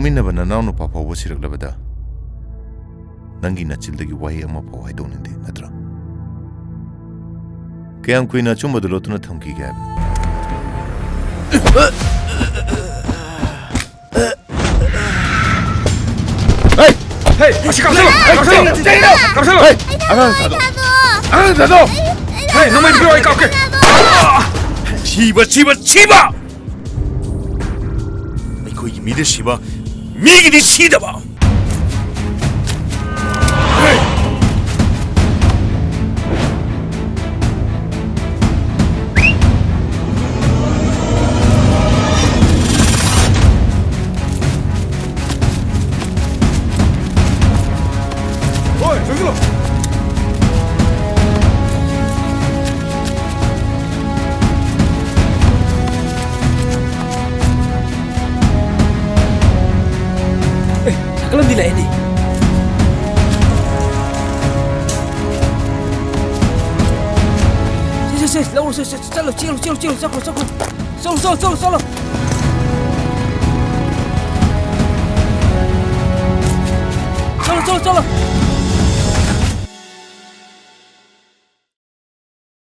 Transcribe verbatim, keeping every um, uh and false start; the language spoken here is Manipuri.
ꯄꯣꯛꯃꯤꯟꯅꯕ ꯅꯅꯥꯎ ꯅꯨꯄꯥ ꯐꯥꯎꯕ ꯁꯤꯔꯛꯂꯕꯗ ꯅꯪꯒꯤ ꯅꯆꯤꯜꯗꯒꯤ ꯋꯥꯍꯩ ꯑꯃ ꯐꯥꯎ ꯍꯥꯏꯗꯣꯛꯅꯤꯡꯗꯦ, ꯅꯠꯇ꯭ꯔꯥ? ꯀꯌꯥꯝ ꯀꯨꯏꯅ ꯑꯆꯨꯝꯕꯗꯨ ꯂꯣꯠꯇꯨꯅ ꯊꯝꯈꯤꯒꯦ ꯍꯥꯏꯕꯅꯣ? ꯍꯦ! ꯍꯦ! ꯑꯁꯤ ꯀꯥꯞꯁꯜꯂꯣ! ꯀꯥꯞꯁꯜꯂꯣ! ꯀꯥꯞꯁꯜꯂꯣ! ꯍꯦ! ꯑꯉꯥꯡ ꯊꯥꯗꯣꯛ! ꯑꯉꯥꯡ ꯊꯥꯗꯣꯛ! ꯍꯦ! ꯅꯣꯡꯃꯩ ꯄꯤꯔꯛꯑꯣ, ꯑꯩ ꯀꯥꯞꯀꯦ! ꯁꯤꯕ! ꯁꯤꯕ! ꯁꯤꯕ! ꯑꯩꯈꯣꯏꯒꯤ ꯃꯤꯗ ꯁꯤꯕ, ꯃꯤꯒꯤꯗꯤ ꯁꯤꯗꯕ! ꯍꯣꯏ, ꯆꯪꯁꯤꯜꯂꯣ꯫ ꯑꯦ, ꯁꯥꯏꯀꯜ ꯑꯃꯗꯤ ꯂꯥꯛꯑꯦꯅꯦ꯫ ꯁꯦ, ꯁꯦ, ꯁꯦ, ꯂꯧꯔꯣ, ꯁꯦ, ꯁꯦ, ꯆꯠꯂꯣ, ꯆꯦꯜꯂꯣ, ꯆꯦꯜꯂꯣ, ꯆꯦꯜꯂꯣ, ꯆꯠꯈ꯭ꯔꯣ, ꯆꯠꯈ꯭ꯔꯣ꯫ ꯆꯠꯂꯣ, ꯆꯠꯂꯣ, ꯆꯠꯂꯣ, ꯆꯠꯂꯣ꯫ ꯆꯠꯂꯣ, ꯆꯠꯂꯣ, ꯆꯠꯂꯣ꯫